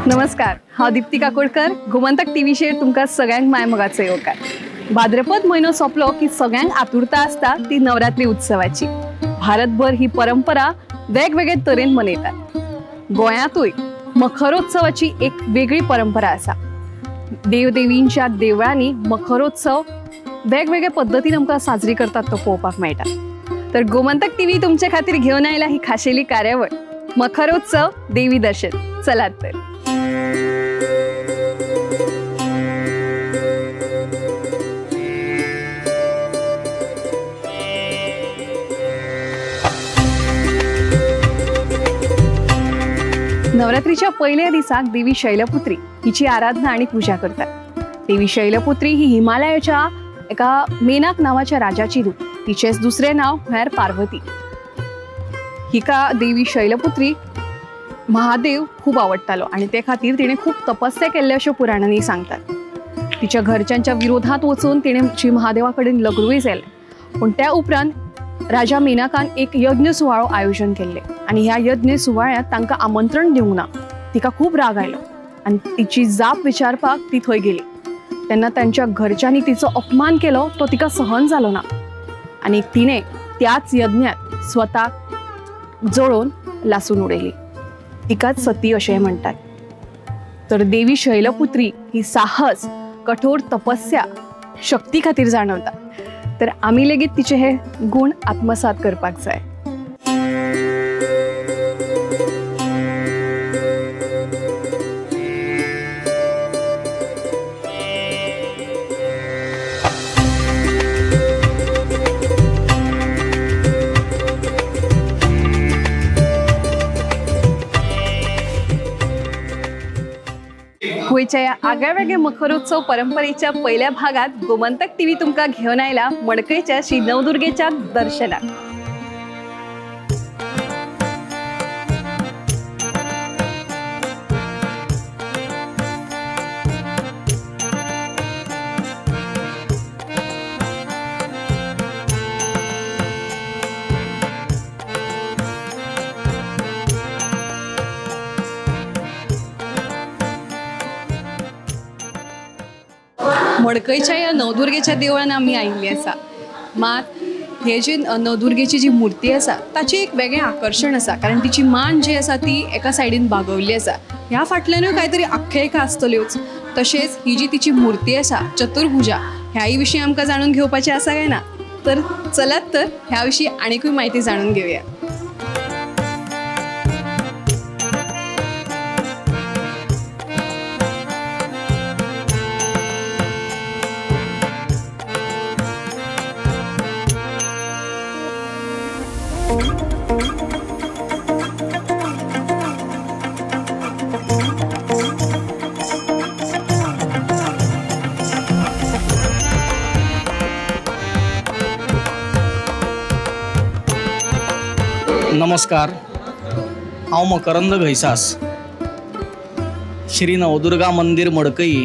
नमस्कार, हांव दीप्ती काकोडकर गोमंतक टीव्हीचेर तुमकां सगळ्यांक मायमोगाचो येवकार। भाद्रपद म्हयनो सोंपलो की सगळ्यांक आतुरता आसता ती नवरात्री उत्सवाची। भारतभर ही परंपरा वेगवेगळे तरेन मनयतात। गोंयांतूय मखरोत्सवाची एक वेगळी परंपरा आसा। देवदेवींच्या देवळांनी मखरोत्सव वेगवेगळे पद्दतीन आमकां साजरी करतात तो पळोवपाक मेळटा। तर गोमंतक टीव्ही तुमचे खातीर घेवन आयला ही खाशेली कार्यावळ मखरोत्सव देवी दर्शन। चलात तर नवरात्रीच्या पहिल्या दिसाक देवी शैलपुत्री हिची आराधना आणि पूजा करतात। देवी शैलपुत्री ही हिमालयाच्या एका मेनाक नावाच्या राजाची रूप, तिचेच दुसरे नाव म्हळ्यार पार्वती। हिका देवी शैलपुत्री महादेव खूब आवडटालो आणि ते खातीर तिणे खूब तपस्या केल्ले अशें पुराणांनी सांगतात। तिच्या घरच्यांच्या विरोधात वचून तिणे श्री महादेवा कडेन लग्नूय जालें, पूण त्या उपरांत राजा मेनाकान एक यज्ञ सुवाळो आयोजन केल्ले आनी ह्या यज्ञ सुवाळ्यांत तांकां आमंत्रण दिवंक ना। तिका खूब राग आयलो आनी तिची जाप विचारपाक ती थंय गेली। तेन्ना तांच्या घरच्यांनी तिचो अपमान केलो तो तिका सहन जालो ना आनी तिणें त्याच यज्ञात स्वताक जळोवन लासून उडयली। तिकाच सती अशें म्हणटात। तर देवी शैलपुत्री ही साहस, कठोर तपस्या, शक्ती खातीर जाणवता। तर आमी लेगीत तिचे हे गुण आत्मसात करपाक जाय। गोंयच्या ह्या आगळ्या वेगळ्या मखरोत्सव परंपरेच्या पहिल्या भागात गोमंतक टीव्ही तुमकां घेवन आयला मडकयच्या श्री नवदुर्गेच्या दर्शनाक। मडकयच्या ह्या नवदुर्गेच्या देवळान आमी आयिल्ली आसा। मात हे जे नवदुर्गेची जी मूर्ती आसा ताचें एक वेगळें आकर्शण आसा, कारण तिची मान जी आसा ती एका सायडीन बागवल्ली आसा। ह्या फाटल्यानूय कांय तरी आख्यायिका आसतल्योच। तशेंच ही जी तिची मूर्ती आसा चतुर्भुजा, ह्याय विशीं आमकां जाणून घेवपाचें आसा काय ना, तर चलात तर ह्या विशीं आनीकूय म्हायती जाणून घेवया। नमस्कार, हांव मकरंद घैसास, श्री नवदुर्गा मंदीर मडकई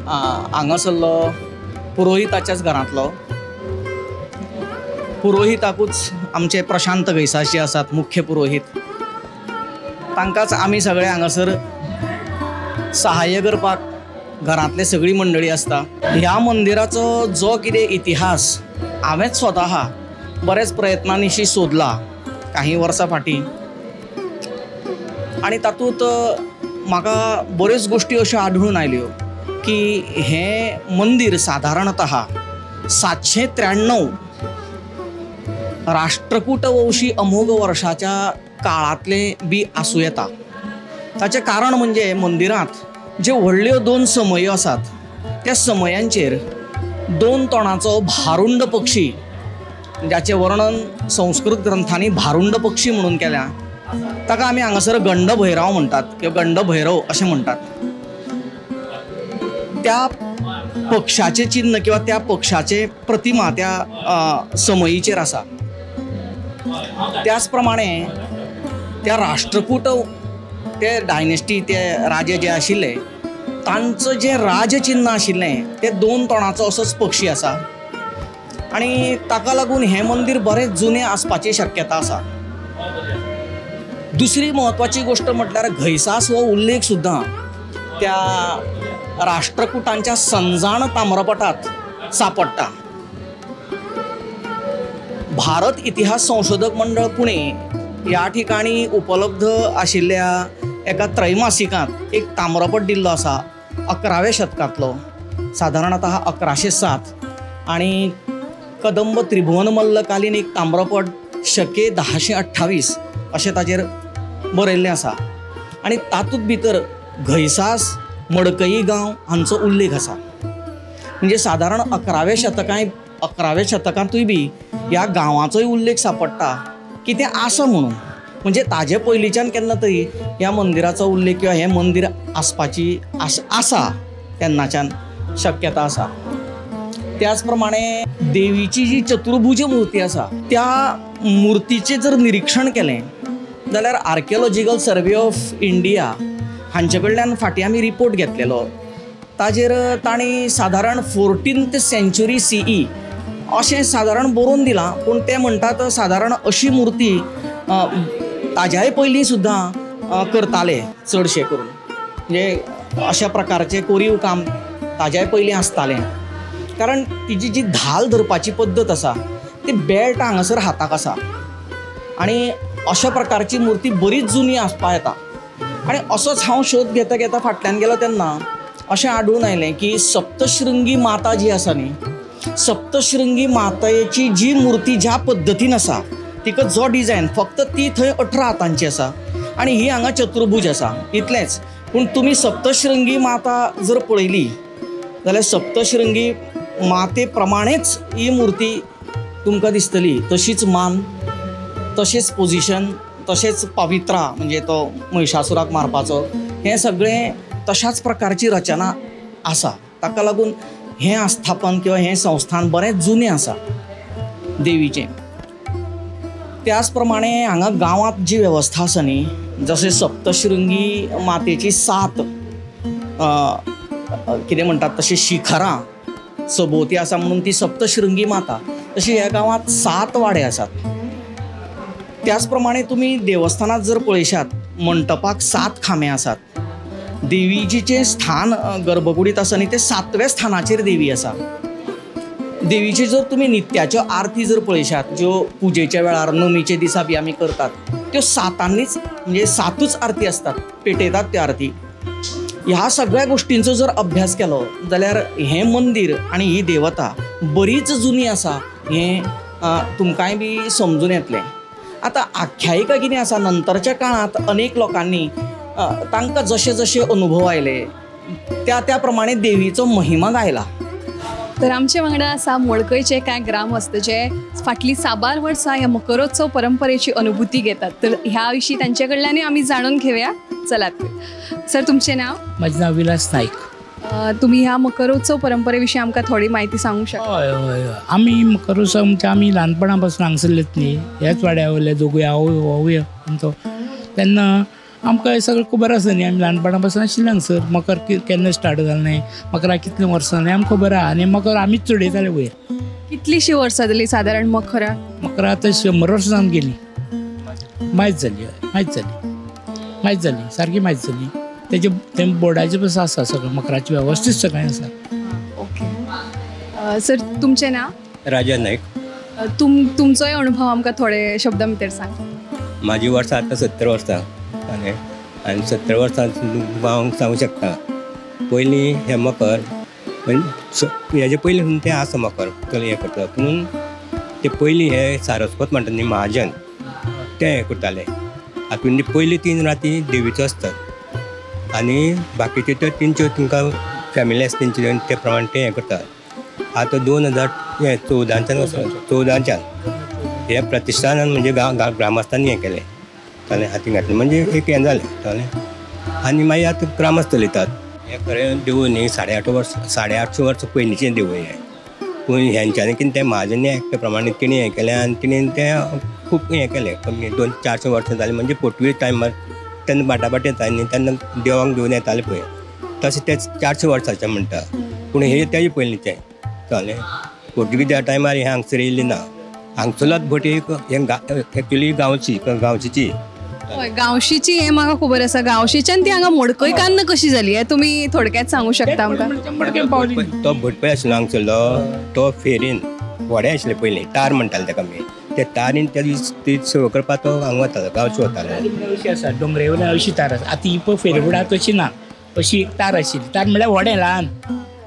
हांगासरलो पुरोहिताच्याच घरांतलो। पुरोहिताकूच आमचे प्रशांत घैसास जे आसात मुख्य पुरोहीत, तांकांच आमी सगळे हांगासर सहाय्य करपाक घरांतले सगळी मंडळी आसता। ह्या मंदिराचो जो कितें इतिहास हांवेंच स्वता बरेच प्रयत्नांनीशी सोदला काही वर्सां फाटीं, आनी तातूंत म्हाका बऱ्योच गोश्टी अश्यो आढळून आयल्यो की हें मंदीर सादारणतः 793 राष्ट्रकूट वंशी अमोघ वर्षाच्या काळांतलें बी आसूं येता। ताचें कारण म्हणजे मंदिरांत ज्यो व्हडल्यो दोन समयो आसात त्या समयांचेर दोन तोंडाचो भारुंड पक्षी, जाचें वर्णन संस्कृत ग्रंथांनी भारुंड पक्षी म्हणून केल्या, ताका आमी हांगासर गंडभैराव म्हणटात किंवा गंडभैरव अशें म्हणटात. त्या पक्षाचें चिन्न किंवा त्या पक्षाचे प्रतिमा त्या समयीचेर आसा. त्याच प्रमाणे त्या राष्ट्रकूट ते डायनेस्टी ते राजे जे आशिल्ले तांचो जें राजचिन्न आशिल्लें तें दोन तोंडाचो असोच पक्षी आसा आनी ताका लागून हें मंदीर बरें जुनें आसपाची शक्यता आसा. दुसरी म्हत्वाची गोश्ट म्हटल्यार घैसास हो उल्लेख सुद्दां त्या राष्ट्रकुटांच्या संजाण ताम्रपटात सापडटा. भारत इतिहास संशोधक मंडळ पुणे ह्या ठिकाणी उपलब्ध आशिल्ल्या एका त्रैमासिकांत एक ताम्रपट दिल्लो आसा 11व्या शतकांतलो, सादारणतः 1107, आनी कदंब त्रिभुवन मल्लकालीन एक ताम्रपट शके 1028 अशें ताजेर बरयल्लें आसा आनी तातूंत भितर घैसास मडकई गांव हांचो उल्लेख आसा. म्हणजे सादारण 11व्या शतकांतूय बी ह्या गांवाचोय उल्लेख सापडटा की तें आसा म्हणून. म्हणजे ताजे पयलींच्यान केन्ना तरी ह्या मंदिराचो उल्लेख किंवा हें मंदीर आसपाची आसा तेन्नाच्यान शक्यता आसा. त्याच प्रमाणे देवीची जी चतुर्भुज मूर्ती आसा त्या मूर्तीचें जर निरीक्षण केलें जाल्यार आर्कियोलॉजिकल सर्वे ऑफ इंडिया हांचे कडल्यान फाटीं आमी रिपोर्ट घेतलेलो, ताजेर तांणी सादारण 14th century CE अशें सादारण बरोवन दिलां. पूण ते म्हणटात सादारण अशी मूर्ती ताज्याय पयलीं सुद्दां करताले चडशे करून, म्हणजे अशा प्रकारचें कोरीव काम ताज्याय पयलीं आसतालें. कारण तिजी जी धाल धरपाची पद्दत आसा ती बेल्ट हांगासर हाताक आसा आनी अशा प्रकारची मूर्ती बरीच जुनी आसपा येता. आनी असोच हांव शोध घेता घेता फाटल्यान गेलो तेन्ना अशें आढळून आयलें की सप्तशृंगी माता जी आसा न्ही, सप्तशृंगी मातेची जी मूर्ती ज्या पद्दतीन आसा तिका जो डिजायन फक्त ती थंय 18 हातांची आसा आनी ही हांगा चतुर्भुज आसा इतलेंच. पूण तुमी सप्तशृंगी माता जर पळयली जाल्यार सप्तशृंगी माते प्रमाणेच ही मूर्ती तुमकां दिसतली. तशीच मान, तशेंच पोजिशन, तशेंच पवित्रा म्हणजे तो महिषासुराक मारपाचो, हें सगळें तशाच प्रकारची रचना आसा. ताका लागून हें आस्थापन किंवा हें संस्थान बरें जुनें आसा देवीचें. त्याच प्रमाणे हांगा गांवांत जी वेवस्था आसा न्ही, जशें सप्तशृंगी मातेची 7 कितें म्हणटात तशीं शिखरां सभोवती आसा म्हणून ती सप्तशृंगी माता, तशी ह्या गांवांत 7 वाडे आसात. त्याच प्रमाणे तुमी देवस्थानांत जर पळयशात मंटपाक 7 खांबे आसात. देवीचें स्थान गर्भकुडींत आसा न्ही तें 7व्या स्थानाचेर देवी आसा. देवीची जर तुमी नित्याच्यो आरती जर पळयशात ज्यो पुजेच्या वेळार नमीच्या दिसा बी आमी करतात त्यो 7नीच म्हणजे 7च आरती आसतात, पेटयतात त्यो आरती. ह्या सगळ्या गोष्टींचो जर अभ्यास केलो जाल्यार हें मंदीर आनी ही देवता बरीच जुनी आसा हें तुमकांय बी समजून येतलें. आतां आख्यायिका कितें आसा, नंतरच्या काळांत अनेक लोकांनी तांकां जशे जशे अनुभव आयले त्या त्या प्रमाणे देवीचो महिमा गायला. तर आमचे वांगडा आसा मडकयचे कांय ग्रामस्थ जे फाटलीं साबार वर्सां ह्या मकरोत्सव परंपरेची अनुभूती घेतात, तर ह्या विशीं तांचे कडल्यानूय आमी जाणून घेवया. चलात सर, तुमचें नांव? म्हजें नांव विलास नायक. तुमी ह्या मकरोत्सव परंपरे विशीं आमकां थोडी म्हायती सांगूंक शकता? हय हय हय, आमी मकरोत्सव म्हणजे आमी ल्हानपणा पासून हांगसरलेच न्ही, ह्याच वाड्या वयले दोगूय आवय आवय आमचो, तेन्ना आमकां हें सगळें खबर आसा न्ही. आमी ल्हानपणा पासून आशिल्ले हांगसर. मकर केन्ना स्टार्ट जालें, मकराक कितलीं वर्सां जालीं आमकां खबर आहा. आनी मकर आमीच चडयताले वयर. कितलींशीं वर्सां जालीं सादारण मकराक? मकरा आतां 100 वर्सां जावन गेलीं. मायज जाली, मायज जाली, मायज जाली, सारकी मायज जाली. तेजे तें बोर्डाचें पासून आसा सगळें, मकराचें वेवस्थीत सगळें आसा. ओके सर, तुमचें नांव? राजा नायक. तुमचोय अणभव आमकां थोडे शब्दां भितर सांग. म्हाजी वर्सां आतां 70 वर्सां आनी 70 वर्सां हांव सांगूंक शकता. पयलीं हें मकर हेजे पयलीं तें आसा मकर हें करता, पूण ते पयलीं हे सारस्वत म्हणटा न्ही महाजन, तें हें करताले. हातून पयली 3 राती देवीचो आसतात, आनी बाकीचे त्यो तेंच्यो तुमकां फॅमिली आसा तेंचे ते प्रमाणे ते हें करतात. आतां 2014च्यान 14च्यान हे प्रतिश्ठानान म्हणजे ग्रामस्थांनी हें केलें, कळ्ळें, हातीन घातलें म्हणजे एक हें जालें, कळ्ळें. आनी मागीर आतां ग्रामस्थ चलयतात. हें खरें देवूळ न्ही 850 वर्सां 850 वर्सां पयलींचें देवूळ हें, पूण हेंच्यांनी कितें तें म्हाजनी एक्टा प्रमाणे तेणी हें केलें आनी तेणेन तें खूब हें केलें. कमी 200-400 वर्सां जालीं म्हणजे पोर्तुगीज टायमार तेन्ना बाटाबाट येताली न्ही तेन्ना देवांक घेवन येताले पळय, तशें तें 400 वर्सांचें म्हणटा, पूण हें तेजे पयलींचें, कळ्ळें. पोर्तुगीजा टायमार हें हांगसर येयलें ना. हांगसरलोच भट एक हें एक्चुली गांवची गांवचीची हय, गांवशीची हें म्हाका खबर आसा. गांवशीच्यान ती हांगा मडकयकान्न कशी जाली हें तुमी थोडक्यात सांगू शकता आमकां? तो भटपय आशिल्लो हांगसरलो, तो फेरीन व्हडें आशिल्लें पयलीं, तार म्हणटाले ताका आमी, ते तारीन त्या दीस ती सेवा करपाक तो हांगा वतालो, गांवचे वतालो. अशी आसा दोंगरे वयल्यान अशी तार आसा. आतां ही पळय फेरबुडा तशी ना, अशी एक तार आशिल्ली. तार म्हणल्यार व्हडें, ल्हान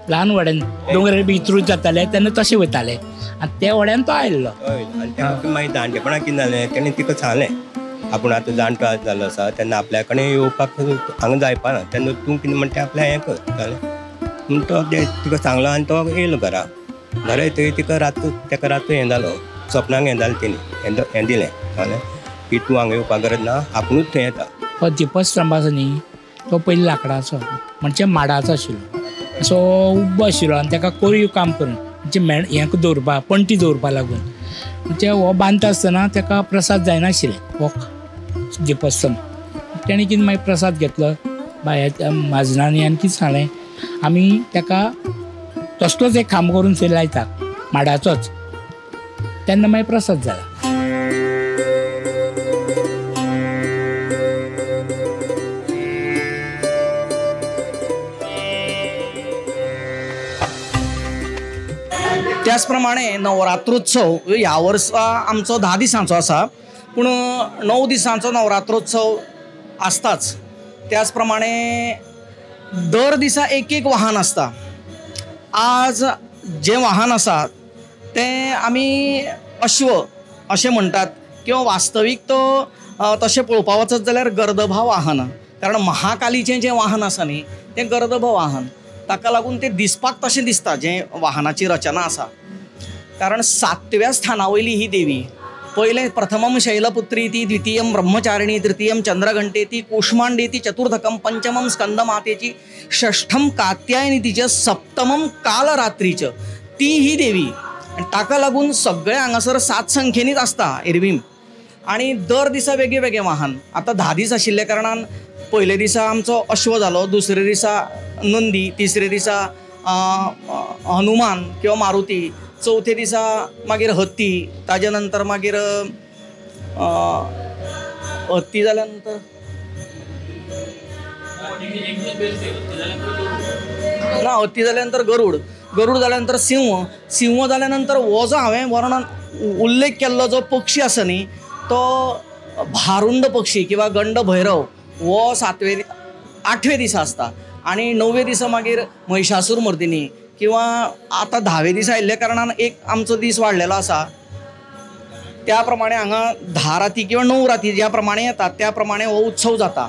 ल्हान व्हड्यान दोंगरे बी इतरूच जाताले तेन्ना तशें वयताले आनी त्या व्हड्यान तो आयिल्लो. आनी ताका मागीर जाणटेपणां कितें जालें, तेणें तिका सांगलें आपूण आतां जाणटो जाल्लो आसा तेन्ना आपल्या कडेन येवपाक हांगा जायपाना, तेन्ना तूं कितें म्हणटा आपल्या हें कर, कळ्ळें. म्हूण तो तिका सांगलो आनी तो येयलो घरा. घरा येतकीर तिका रात ताका रात हें जालो, सपनाक हें जालें, तेणी हें दिलें, कळ्ळें, की तूं हांगा येवपाक गरज ना, आपुणूच थंय येता. हो दीपस्तंभ आसा न्ही तो पयलीं लांकडाचो म्हणजे माडाचो आशिल्लो, असो उब्बो आशिल्लो आनी ताका कोरीव काम करून म्हणजे मेण हें दवरपा पणटी दवरपा लागून म्हणजे हो बांदता आसतना ताका प्रसाद जायनाशिल्लें हो दीपस्तंभ. तेणें कितें मागीर प्रसाद घेतलो बाय म्हाजनांनी आनी कितें सांगलें आमी ताका तसलोच एक खांब करून थंय लायता माडाचोच, तेन्ना मागीर प्रसाद जाला. त्याच प्रमाणे नवरात्रोत्सव ह्या वर्सा आमचो 10 दिसांचो आसा, पूण 9 दिसांचो नवरात्रोत्सव आसताच. त्याच प्रमाणे दर दिसा एक एक वाहन आसता. आज जें वाहन आसा तें आमी अश्व अशें म्हणटात किंवा वास्तवीक तो तशें पळोवपा वचत जाल्यार गर्दभा वाहन, कारण महाकालीचें जें वाहन आसा न्ही तें गर्दभ वाहन, ताका लागून तें दिसपाक तशें दिसता जें वाहनाची रचना आसा. कारण 7व्या स्थाना वयली ही देवी, पयलें प्रथमम शैलपुत्री ती, द्वितीयम ब्रह्मचारिणी, तृतीयम चंद्रघंटेती, कुष्मांडेती, चतुर्थकम पंचमम स्कंदमातेची, षष्ठम कात्यायनीतीचे, सप्तमम कालरात्रीच ती ही देवी. आनी ताका लागून सगळें हांगासर 7 संख्येनीच आसता एरवीम. आनी दर दिसा वेगळे वेगळे वाहन. आतां 10 दीस आशिल्ल्या कारणान पयले दिसा आमचो अश्व जालो, दुसरे दिसा नंदी, तिसरे दिसा हनुमान किंवा मारुती, चवथे दिसा मागीर हत्ती, ताजे नंतर मागीर हत्ती जाल्या नंतर ना, हत्ती जाल्या नंतर गरुड, गरुड जाल्या नंतर सिंह, सिंह जाल्या नंतर हो जो हांवें वर्णन उल्लेख केल्लो जो पक्षी आसा न्ही तो भारुंड पक्षी किंवा गंड भैरव हो 7वे 8वे दिसा आसता. आनी 9वे दिसा मागीर महिषासूर मर्दिनी किंवा आतां 10वे दिसा आयिल्ल्या कारणान एक आमचो दीस वाडलेलो आसा. त्या प्रमाणे हांगा 10 राती किंवा 9 राती ज्या प्रमाणे येतात त्या प्रमाणे हो उत्सव जाता.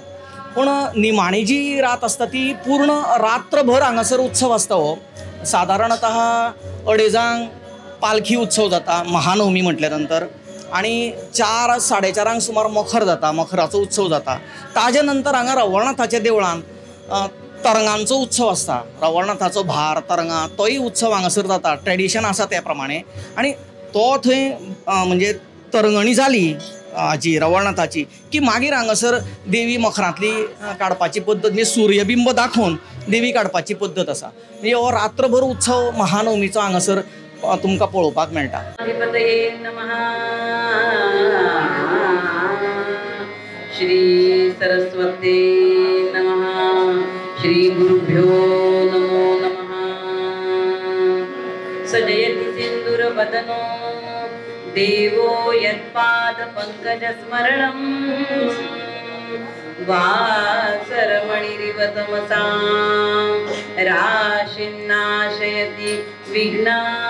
पूण निमाणी जी रात आसता ती पूर्ण रात्रभर हांगासर उत्सव आसता. हो सादारणतः 2:30 पालखी उत्सव जाता महानवमी म्हटल्या नंतर, आनी 4 साडे 4 सुमार मखर जाता, मखराचो उत्सव जाता. ताजे नंतर हांगा रवळनाथाच्या देवळान तरंगांचो उत्सव आसता, रवळनाथाचो भार तरंगां तोय उत्सव हांगासर जाता, ट्रेडिशन आसा त्या प्रमाणे. आनी तो थंय म्हणजे तरंगणी जाली हाजी रवळनाथाची की मागीर हांगासर देवी मखरांतली काडपाची पद्दत म्हणजे सूर्यबिंब दाखोवन देवी काडपाची पद्दत आसा. म्हणजे हो रात्रभर उत्सव महानवमीचो हांगासर तुमकां पळोवपाक मेळटा. श्री सरस्वती नमः, श्री गुरुभ्यो नमो नमः. सजयति सिंदूर वदनो देवो यत्पाद पंकज स्मरणं, वासरमणिरिव तमसां राशिन्नाशयति विघ्नानाम्.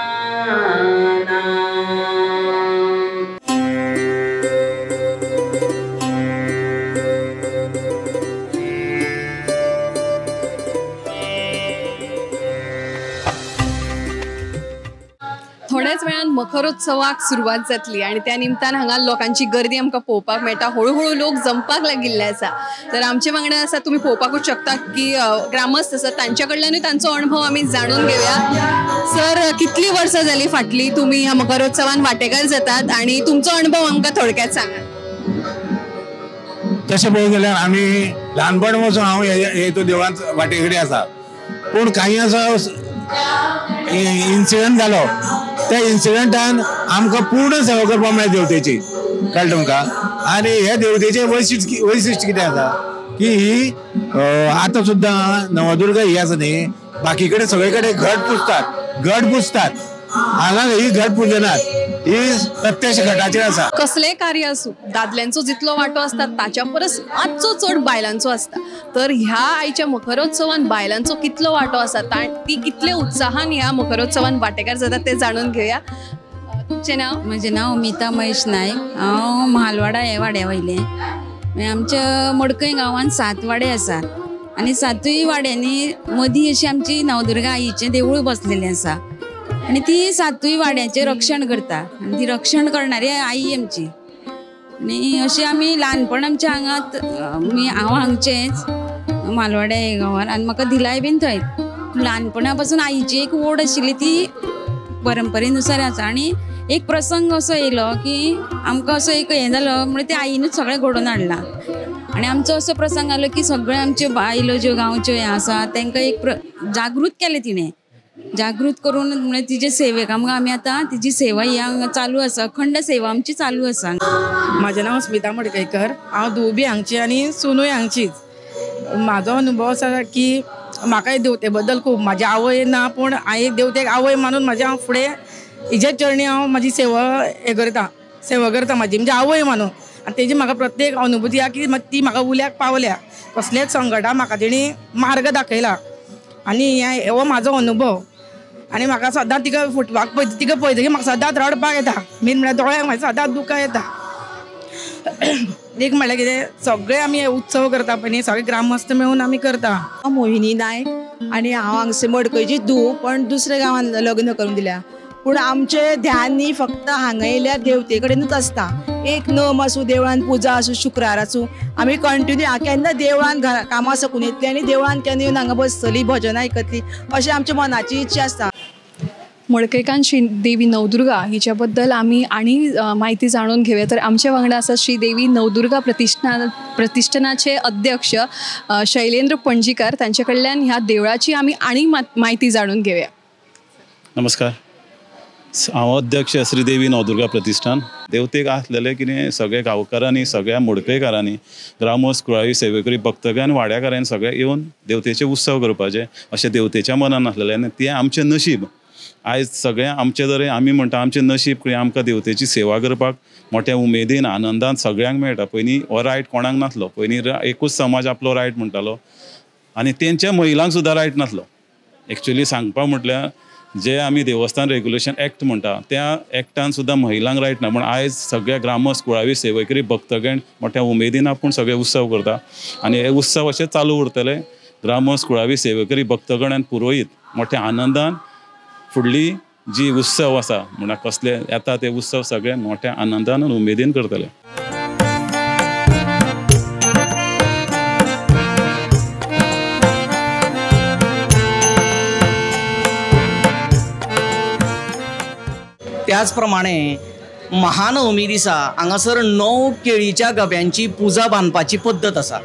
मखरोत्सवाक सुरवात जातली आनी त्या निमतान हांगा लोकांची गर्दी आमकां पळोवपाक मेळटा. हळूहळू लोक जमपाक लागिल्ले आसा. तर आमचे वांगडा आसा, तुमी पळोवपाकूच शकता की ग्रामस्थ आसा, तांच्या कडल्यानूय तांचो अणभव आमी जाणून घेवया. सर, कितली वर्सां जाली फाटली तुमी ह्या मखरोत्सवान वांटेकार जातात आनी तुमचो अणभव आमकां थोडक्यात सांगात. तशें पळोवंक गेल्यार आमी ल्हानपण पासून हांव हेतू देवळांत वाटे कडेन आसा, पूण कांय असो इन्सिडंट जालो, त्या इन्सिडंटान आमकां पूर्ण सेवा करपाक मेळ्ळी देवतेची, कळ्ळें तुमकां. आनी हे देवतेचें वैशिश्ट कितें आसा की ही आतां सुद्दां नवदुर्गा ही आसा न्ही, बाकी कडेन सगळे कडेन घट पुजतात, हांगा ही घट पुजनात, ही प्रत्यक्ष घटाचेर आसा. कसलें कार्य आसूं, दादल्यांचो जितलो वांटो आसता ताच्या परस मातसो चड बायलांचो आसता. तर ह्या आयच्या मखरोत्सवान बायलांचो कितलो वांटो आसा, ती कितले उत्साहान ह्या मखरोत्सवान वांटेकार जातात ते जाणून घेवया. तुमचें नांव? म्हजें नांव अमिता महेश नायक. हांव महालवाडा हे वाड्या वयलें. आमच्या मडकय गांवांत 7 वाडे आसात आनी 7 वाड्यांनी मदीं अशी आमची नवदुर्गा आईचें देवूळ बसलेलें आसा आनी ती 7 वाड्यांचें रक्षण करता आनी ती रक्षण करणारी आई आमची. आनी अशी आमी ल्हानपण आमच्या हांगात, हांव हांगचेंच मालवाड्या हे गांवान आनी म्हाका दिलाय बीन थंय. ल्हानपणा पासून आईची एक ओड आशिल्ली ती परंपरेनुसार आसा. आनी एक प्रसंग असो येयलो की आमकां असो एक हें जालो, म्हणजे ते आईनूच सगळें घडोवन हाडलां. आनी आमचो असो प्रसंग आलो की सगळे आमच्यो बायलो ज्यो गांवच्यो हें आसा तांकां एक जागृत केलें तिणें. जागृत करून म्हणजे तिजे सेवेक आमकां आमी आतां तिजी सेवा ही हांगा चालू आसा, अखंड सेवा आमची चालू आसा. म्हाजें नांव स्मिता मडकयकर, हांव धुवबी हांगची आनी सुनूय हांगचीच. म्हाजो अनुभव आसा की म्हाका देवते बद्दल खूब, म्हाजी आवय ना पूण हांवें देवतेक आवय मानून म्हाज्या हांव फुडें हिजे चरणी हांव म्हाजी सेवा हें करता, सेवा करता म्हाजी म्हणजे आवय मानून. आनी तेजी म्हाका प्रत्येक अनुभूती आहा की ती म्हाका उल्याक पावल्या, कसलेच संकटाक म्हाका तेणी मार्ग दाखयला आनी हो म्हाजो अनुभव. आनी म्हाका सदांच तिका फुटपाक पळयता, तिका पळयतकीर म्हाका सदांच रडपाक येता, मेन म्हळ्यार दोळ्यांक म्हाज्या सदांच दुकां येता. एक म्हळ्यार कितें, सगळे आमी उत्सव करता पळय न्ही, सगळे ग्रामस्थ मेळून आमी करता. हांव मोहिनी नायक आनी हांव हांगसर मडकयची धूव, पण दुसऱ्या गांवांत लग्न करून दिल्या. पूण आमचें ध्यान न्ही फक्त हांगा येयल्यार देवते कडेनूच आसता. एक नम आसूं, देवळान पुजा आसूं, शुक्रार आसूं, आमी कंटिन्यू केन्ना देवळान घरा कामां सकून येतली आनी देवळान केन्ना येवन हांगा बसतली, भजन आयकतली, अशें आमच्या मनाची इच्छा आसता. मडकयकान श्री देवी नवदुर्गा हिच्या बद्दल आमी आनी म्हायती जाणून घेवया. तर आमचे वांगडा आसा श्री देवी नवदुर्गा प्रतिष्ठानाचे अध्यक्ष शैलेंद्र पणजीकर, तांचे कडल्यान ह्या देवळाची आमी आनी म्हायती जाणून घेवया. नमस्कार, हांव अध्यक्ष श्रीदेवी नवदुर्गा प्रतिष्ठान. देवतेक आसलेले कितें सगळे गांवकारांनी, सगळ्या मडकयकारांनी, ग्रामस्थ, कुळावी, सेवेकरी, भक्तगण आनी वाड्याकारांनी सगळे येवन देवतेचे उत्सव करपाचे अशें देवतेच्या मनान आसलेलें. आनी तें आमचें नशीब, आयज सगळें आमचें जरी आमी म्हणटा आमचें नशीब की आमकां देवतेची सेवा करपाक मोठ्या उमेदीन आनंदान सगळ्यांक मेळटा. पयलीं हो रायट कोणाक नासलो, पयलीं एकूच समाज आपलो रायट म्हणटालो आनी तेंच्या महिलांक सुद्दां रायट नासलो. एक्चुअली सांगपाक म्हटल्यार जे आमी देवस्थान रेग्युलेशन एक्ट म्हणटा त्या एक्टान सुद्दां महिलांक रायट ना, पूण आयज सगळ्या ग्रामस्थ, कुळावी, सेवेकरी, भक्तगण मोठ्या उमेदीन आपूण सगळे उत्सव करता आनी हे उत्सव अशे चालू उरतले. ग्रामस्थ, कुळावी, सेवेकरी, भक्तगण आनी पुरोहीत मोठ्या आनंदान फुडली जी उत्सव आसा म्हणल्यार कसले येता ते उत्सव सगळे मोठ्या आनंदान आनी उमेदीन करतले. त्याच प्रमाणे महानवमी दिसा हांगासर 9 केळीच्या गब्यांची पुजा बांदपाची पद्दत आसा.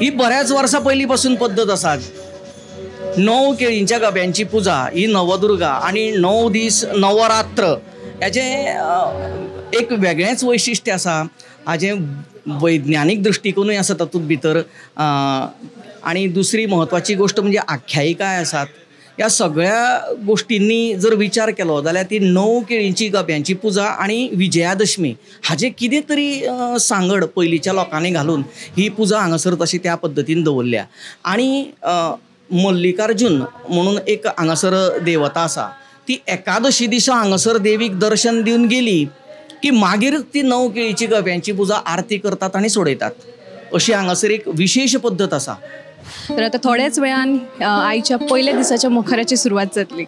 ही बऱ्याच वर्सां पयलीं पासून पद्दत आसा. 9 केळींच्या गब्यांची पुजा ही नवदुर्गा आनी 9 दीस नवरात्र हेजें एक वेगळेंच वैशिश्ट्य आसा. हाजें वैज्ञानीक दृश्टिकोनूय आसा तातूंत भितर. आनी दुसरी म्हत्वाची गोश्ट म्हणजे आख्यायिकाय आसात. ह्या सगळ्या गोश्टींनी जर विचार केलो जाल्यार ती 9 केळींची गब्यांची पुजा आनी विजयादशमी हाजें कितें तरी सांगड पयलींच्या लोकांनी घालून ही पुजा हांगासर तशी त्या पद्दतीन दवरल्या. आनी मल्लिकार्जून म्हणून एक हांगासर देवता आसा, ती एकादशी दिसा हांगासर देवीक दर्शन दिवन गेली की मागीर ती 9 केळीची गब्यांची पुजा आरती करतात आनी सोडयतात. अशी हांगासर एक विशेश पद्दत आसा. तर आता थोड्याच वेळान आयच्या पयल्या दिसाच्या मखराची सुरवात जातली.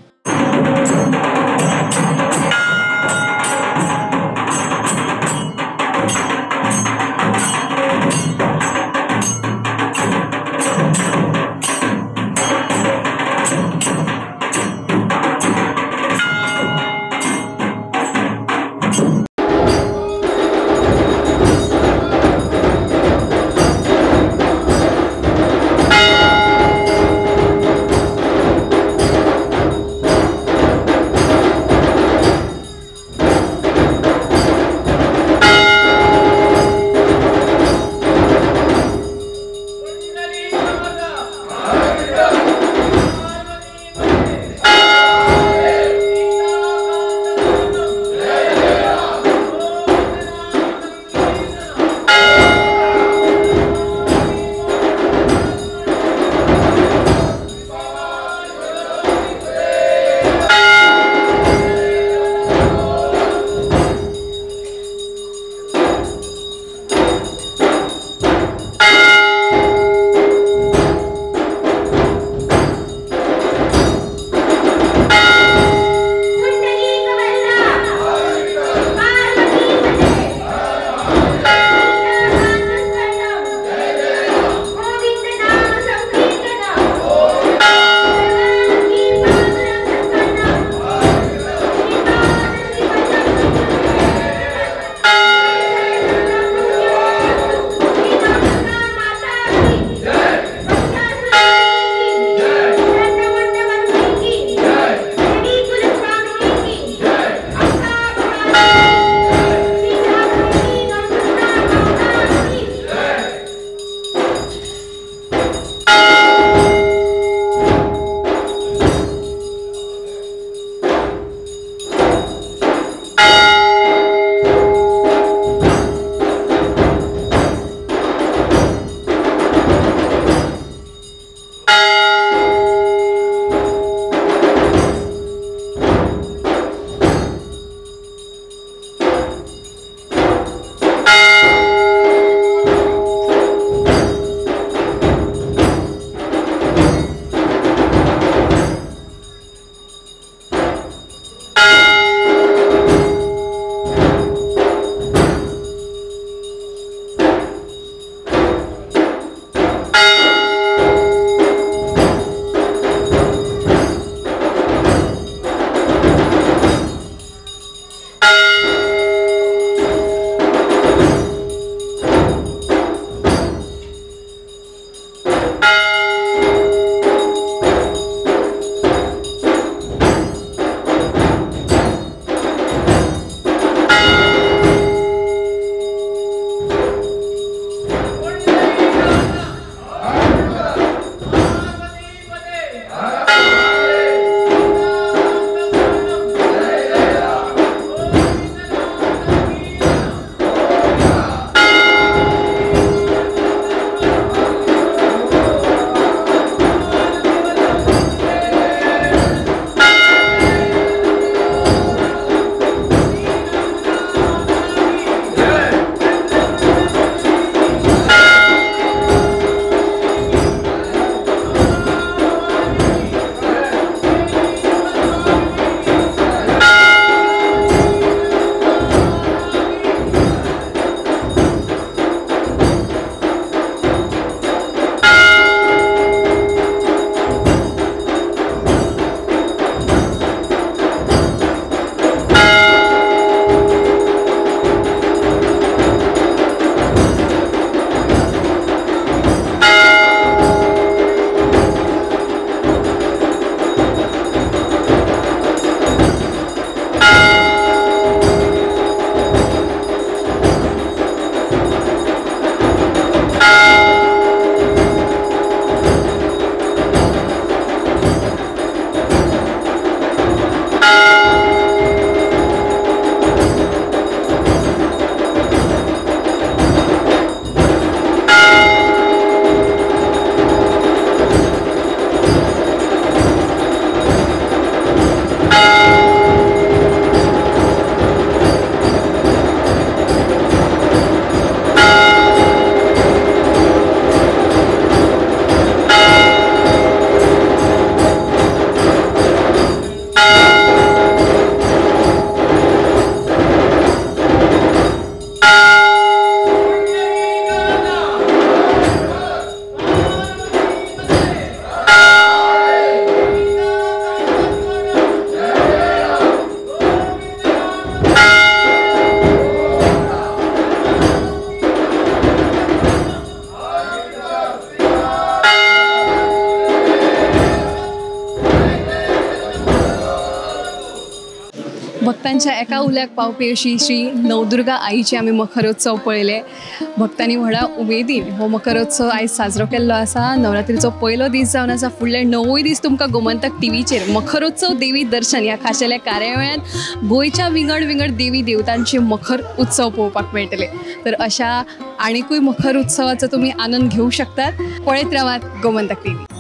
भक्तांच्या एका उल्याक पावपी अशी श्री नवदुर्गा आईची आमी मखरोत्सव पळयले. भक्तांनी व्हडा उमेदीन हो मखरोत्सव आयज साजरो केल्लो आसा. नवरात्रीचो पयलो दीस जावन आसा. फुडले 9 दीस तुमकां गोमंतक टीव्हीचेर मखरोत्सव देवी दर्शन ह्या खाशेल्या कार्यावळ्यान गोंयच्या विंगड विंगड देवी देवतांचे मखर उत्सव पळोवपाक मेळटले. तर अशा आनिकूय मखर उत्सवाचो तुमी आनंद घेवंक शकतात. पळयत रावात गोमंतक टीव्ही.